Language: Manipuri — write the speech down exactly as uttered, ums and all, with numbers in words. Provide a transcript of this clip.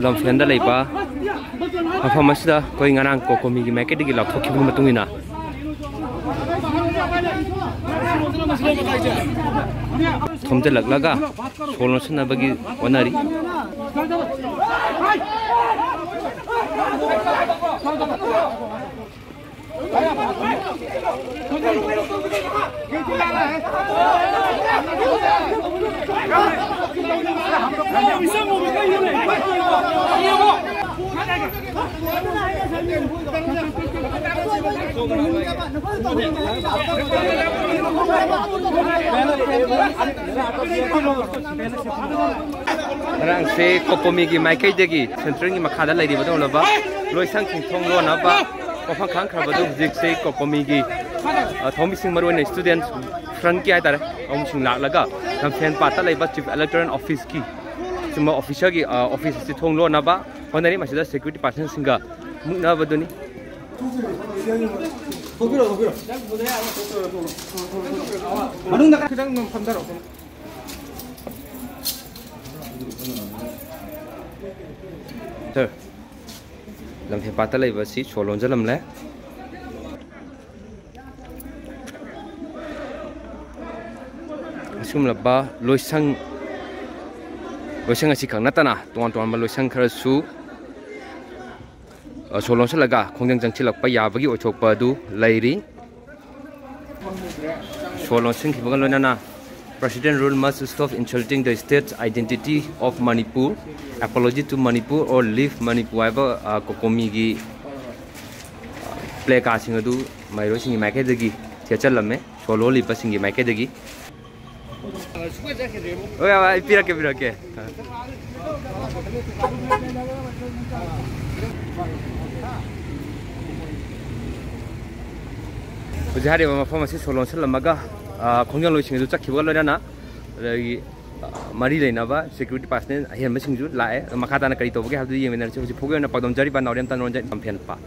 ꯂꯝꯐꯦꯜꯗ ꯂꯩꯕ ꯃꯐꯝ ꯑꯁꯤꯗ ꯑꯩꯈꯣꯏ ꯉꯔꯥꯡ ꯀꯣꯀꯣꯃꯤꯒꯤ ꯃꯥꯏꯀꯩꯗꯒꯤ ꯂꯥꯎꯊꯣꯛꯈꯤꯕꯒꯤ ꯃꯇꯨꯡ ꯏꯟꯅ ꯊꯣꯝꯖꯤꯜꯂꯛꯂꯒ ꯁꯣ ꯂꯣꯟꯁꯤꯟꯅꯕꯒꯤ ꯍꯣꯠꯅꯔꯤ꯫ ꯉꯔꯥꯡꯁꯦ ꯀꯣꯀꯣꯃꯤꯒꯤ ꯃꯥꯏꯀꯩꯗꯒꯤ ꯁꯦꯟꯇ꯭ꯔꯦꯜꯒꯤ ꯃꯈꯥꯗ ꯂꯩꯔꯤꯕ ꯑꯗꯨꯒꯨꯝꯂꯕ ꯂꯣꯏꯁꯪꯁꯤꯡ ꯊꯣꯡ ꯂꯣꯟꯅꯕ ꯋꯥꯐꯝ ꯈꯪꯈ꯭ꯔꯕꯗꯨ ꯍꯧꯖꯤꯛꯁꯦ ꯀꯣꯀꯣꯃꯤꯒꯤ, ꯑ, ꯊꯧꯃꯤꯁꯤꯡ, ꯃꯔꯨꯑꯣꯏꯅ ꯏꯁꯇꯨꯗꯦꯟꯠ ꯐ꯭ꯔꯟꯠꯀꯤ ꯍꯥꯏꯇꯥꯔꯦ, ꯊꯧꯃꯤꯁꯤꯡ ꯂꯥꯛꯂꯒ ꯂꯝꯐꯦꯜ ꯄꯥꯠꯇ ꯂꯩꯕ ꯆꯤꯐ ꯏꯂꯦꯛꯇꯣꯔꯦꯜ ꯑꯣꯐꯤꯁꯀꯤ, ꯁꯨꯝꯕ ꯑꯣꯐꯤꯁꯔꯒꯤ, ꯑ, ꯑꯣꯐꯤꯁ ꯑꯁꯤ ꯊꯣꯡ ꯂꯣꯟꯅꯕ ꯍꯣꯠꯅꯔꯤ꯫ ꯃꯁꯤꯗ ꯁꯦꯀ꯭ꯌꯨꯔꯤꯇꯤ ꯄꯥꯔꯁꯟꯁꯤꯡꯒ ꯃꯨꯛꯅꯕꯗꯨꯅꯤ꯫ ꯊꯣꯛꯄꯤꯔꯣ, ꯊꯣꯛꯄꯤꯔꯣ꯫ ꯃꯅꯨꯡꯗ ꯈꯤꯇꯪ ꯐꯝꯊꯔꯛꯑꯣ꯫ ꯁꯥꯔ, ꯂꯝꯐꯦꯜ ꯄꯥꯠꯇ ꯂꯩꯕ ꯑꯁꯤ ꯁꯣ ꯂꯣꯟꯖꯜꯂꯝꯂꯦ꯫ ꯑꯁꯤꯒꯨꯝꯂꯕ ꯂꯣꯏꯁꯪ, ꯂꯣꯏꯁꯪ ꯑꯁꯤꯈꯛ ꯅꯠꯇꯅ ꯇꯣꯉꯥꯟ ꯇꯣꯉꯥꯟꯕ ꯂꯣꯏꯁꯪ ꯈꯔꯁꯨ, ꯑ, ꯁꯣ ꯂꯣꯟꯁꯤꯜꯂꯒ ꯈꯣꯡꯖꯪ ꯆꯪꯁꯤꯜꯂꯛꯄ ꯌꯥꯕꯒꯤ ꯑꯣꯏꯊꯣꯛꯄ ꯑꯗꯨ ꯂꯩꯔꯤ꯫ ꯁꯣ ꯂꯣꯟꯁꯤꯟꯈꯤꯕꯒ ꯂꯣꯏꯅꯅ "President rule must stop insulting the state's identity of Manipur, apology to Manipur or leave Manipur" ꯍꯥꯏꯕ, ꯑ, ꯀꯣꯀꯣꯃꯤꯒꯤ ꯄ꯭ꯂꯦ ꯀꯥꯔꯠꯁꯤꯡ ꯑꯗꯨ ꯃꯍꯩꯔꯣꯏꯁꯤꯡꯒꯤ ꯃꯥꯏꯀꯩꯗꯒꯤ ꯊꯦꯠꯆꯜꯂꯝꯃꯦ, ꯁꯣ ꯂꯣꯜꯂꯤꯕꯁꯤꯡꯒꯤ ꯃꯥꯏꯀꯩꯗꯒꯤ꯫ ꯍꯣꯏ, ꯍꯣꯏ, ꯑꯩ ꯄꯤꯔꯛꯀꯦ, ꯄꯤꯔꯛꯀꯦ꯫ ꯍꯧꯖꯤꯛ ꯍꯥꯏꯔꯤꯕ ꯃꯐꯝ ꯑꯁꯤ ꯁꯣ ꯂꯣꯟꯁꯤꯜꯂꯝꯃꯒ, ꯑ, ꯈꯣꯡꯖꯪꯂꯣꯏꯁꯤꯡ ꯑꯗꯨ ꯆꯠꯈꯤꯕꯒ ꯂꯣꯏꯅꯅ, ꯑꯗꯒꯤ, ꯑ, ꯃꯔꯤ ꯂꯩꯅꯕ ꯁꯦꯀ꯭ꯌꯨꯔꯤꯇꯤ ꯄꯥꯔꯁꯅꯦꯜ ꯑꯍꯦꯟꯕꯁꯤꯡꯁꯨ ꯂꯥꯛꯑꯦ꯫ ꯑꯗꯣ ꯃꯈꯥ ꯇꯥꯅ ꯀꯔꯤ ꯇꯧꯕꯒꯦ ꯍꯥꯏꯕꯗꯨ ꯌꯦꯡꯃꯤꯟꯅꯔꯁꯤ꯫ ꯍꯧꯖꯤꯛ ꯐꯥꯎꯒꯤ ꯑꯣꯏꯅ ꯄꯥꯎꯗꯝꯖꯔꯤꯕ ꯅꯥꯎꯔꯦꯝ ꯇꯝꯔꯣꯝꯗ ꯂꯝꯐꯦꯜ ꯄꯥꯠ꯫